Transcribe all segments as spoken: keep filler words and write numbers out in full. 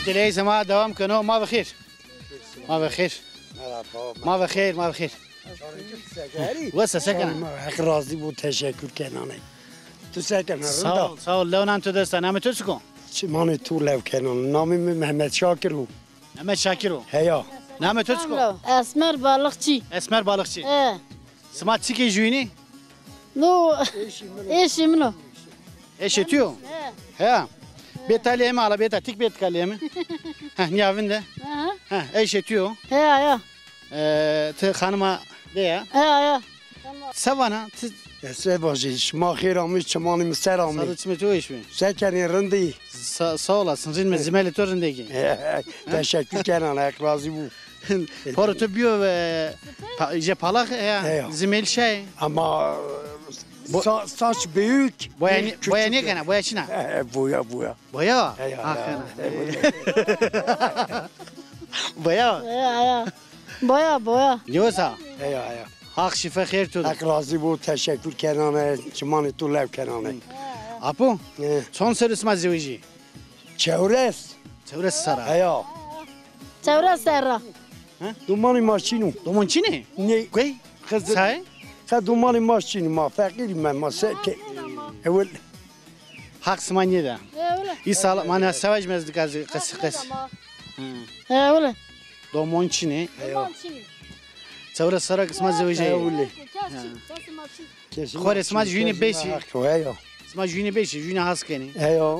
Dileyê sema devam keno. Ma bi xêr. Ma bi xêr. Merhaba. Ma bi xêr, ma bi xêr. Wes a, se kena? Heq razî bo, teşekkür kenane. Tu se kena? Sağ ol, sağ ol. Lew nan tu dest a. Namê tu çik o? Çimanê tu lew kenan. Namê mi Mehmet Şakir o. Mehmet Şakir o. Heya. Namê tu çik o? Esmer Balıkçı. Esmer Balıkçı. He. Sima çikê jûyînî? No, eşê min o. Eşê tu yo? He. He. Bê ta lê mi ala, bê ta, tik bê tika lê mi. Heh, nîya vinde. Aha. Heh, eşê tu yo. He, ya. E, ti xanima de ya. He, ya. Se vana, ti... E, se vajî, şima xêr amî, çimanî mi ser amî. Sağ ol, çimê tu weş bi. Se kenî, rindî? Sa-, sağ olasın, rind mi, zimelê tu rindekî. Teşekkür kenan, Heq razî bo. Paro tu biyo, e, pa-, je palak, e, ya, zimel şey. Ama, e, sa-, saç büyük, boya ni-, küçük boya niye ya. Kena, boya çina? E, boya, boya. Boya? E, ya, ya. Boya? Ya, ya. Boya, boya. Niyosa? E, ya, ya. Haq şife xêr tu. Heq razî bo, teşekkür kenane, çimanê tu lew kenane. Apo, çond serrî sima zewejî? Çewres. Çewres serra. Heya. Çewres serra. He? Domanî ma çin o. Doman çin ê? Nê. Key? Xizir. Say? Xe domanî ma çin o, ma feqîr îme, ma se ke. Ewil. Haq sima nêda. Ewil. Îsal ma ne sewaj mezdik az qes qes. Ewil. Doman çin ê. Heya. Çewres serra ke sima zewejî. Ewil. Xo rê sima jûyînê beşî. Heya. Sima jûyînê beşî, jûyînê has kenî. Heya.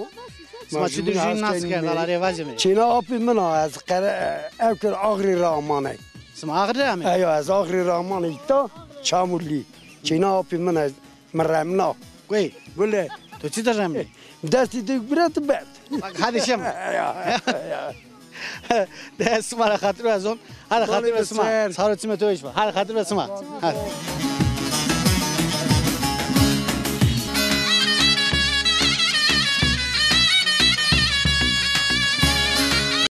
Sima çi dir jûyîn nas kenî, valla rê vacime. Çêna apî min a, ez qere, ewk ir Axrî ra amanay. Sima Axrî ra amê? Heya, ez Axrî ra amanay îta, Çamurlî. Çêna apî min a, ez mi remna. Guy. Gule. Tu çi dir remnî? Destî de bira tu berd. Bak, hadi şema. Heya. De sima ra xatir vezon. Hadi xatir ve sima. Sağ ol, çimê tu weş ba. Hadi xatir ve sima. Hadi.